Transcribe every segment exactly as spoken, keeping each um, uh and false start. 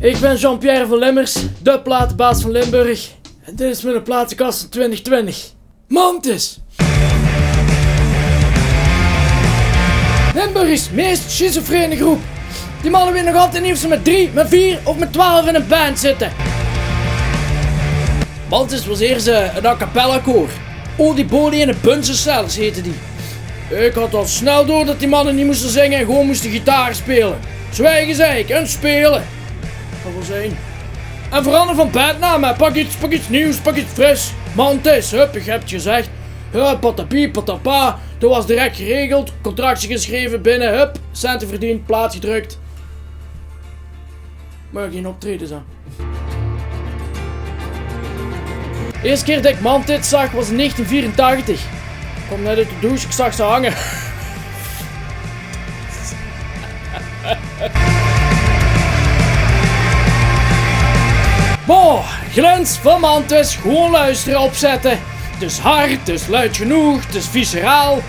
Ich bön Jean-Pierre van Limmers, de platebaas van Limburg. En dit is miene platekas van twintig twintig. Mantis! Limburgs meis schizofrene groep. Die manne weite nog altied neet of ze mit drie, mit veer of mit twelf in ein band zitte. Mantis waas iers, eh, ein a cappella koor. Oldie Boldie en de Bunsen Sellers heite die. Ich haw al snel door det die manne neet móste zinge en gewoon móste gitaar speule. Zwiege, zag ich, en speule. Det waas ein. En verander van bandnaam, hè. Pak get, pak get nuuj, pak get fris. Mantis, hup, ich höb 't gezag. Hup, patapie, patapa. Det waas direk geregeld. Contractje gesjreve, binne, hup. Cente verdeend, plaat gedrök. Mer gein optraeje, zo. Ierste kier det ich Mantis zag waas in negentien vierentachtig. Ich kwaam net oet de douche, ich zag ze hange. Boah, glans van Mantis, gewoon loestere, opzètte. 't Is hard, 't is luid genóg, 't is visceraal.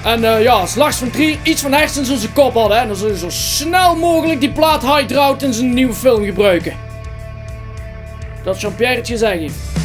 En, eh, jao, Lars van Trier get van hersens in zien kop haw, hè. En dan zów hae zo snel meugelik die plaat High Draught in zien nuuj film gebroeke. Det Jean-Pierre 't gezag haet.